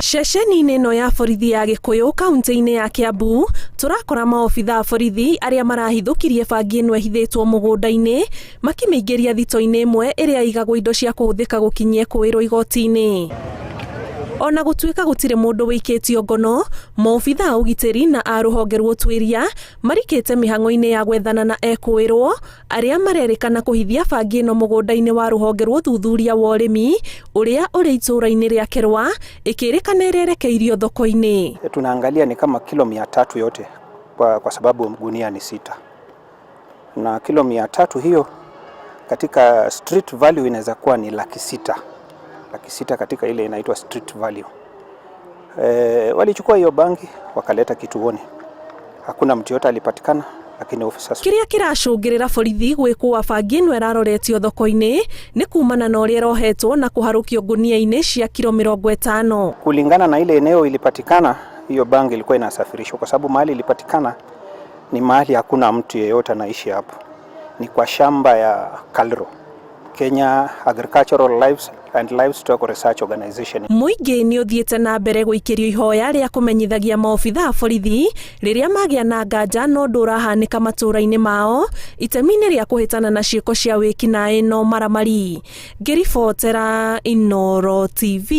Ceceni-inĩ ĩno ya borithi ya Gĩkũyũ kaunti-inĩ ya Kĩambu tũrakora maobitha a borithi arĩa marahithũkirie bangi ĩno ĩhithĩtwo mũgũnda-inĩ makĩmĩingĩria thito-inĩ ĩmwe ĩrĩa ĩigagwo indo cia kũhũthĩka gũkinyia ekũĩrwo igoti-inĩ. Ona gũtuĩka gũtirĩ mũndũ wĩikĩtio ngono, maobitha a ũgitĩri na a rũhonge rwa ũtuĩria marikĩte mĩhang'o-inĩ ya gwethana na ekũĩrwo arĩa marerĩkana kũhithia bangi ĩno mũgũnda-inĩ wa rũhonge rwa ũthuthuria wa ũrĩmi ũrĩa ũrĩ itũũra-inĩ rĩa Kerwa ĩkĩrĩkana ĩrerekeirio thoko-inĩ. Tunaangalia ni kama kilo 300 yote kwa sababu gunia ni 6 na kilo 300 hiyo katika street value inaweza kuwa ni 600,000, 600,000 katika ile inaitwa street value. Walichukua hiyo bangi wakaleta kituoni, hakuna mtu yote alipatikana, lakini officers Kĩrĩa kĩracũngĩrĩra borithi gwĩkũa bangi ĩno ĩraroretio thoko-inĩ nĩ kumana na ũrĩa ĩrohetwo na kũharũkio ngunia-inĩ cia kilo 50. Kulingana na ile eneo ilipatikana hiyo bangi ilikuwa inasafirishwa, kwa sababu mahali ilipatikana ni mahali hakuna mtu yeyote anaishi hapo, ni kwa shamba ya KALRO, Kenya Agricultural Lives and Livestock Research Organization. Mũingĩ nĩ ũthiĩte na mbere gũikĩrio ihoya rĩa kũmenyithagia maobitha a borithi rĩrĩa magĩa na nganja na ũndũ ũrahanĩka matũũra-inĩ mao itemi-inĩ rĩa kũhĩtana na ciĩko cia wĩkinaĩ na ũmaramari. Ngĩribotera Inooro TV,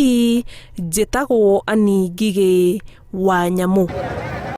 njĩtagwo Annie Ngigĩ wa Nyamũ.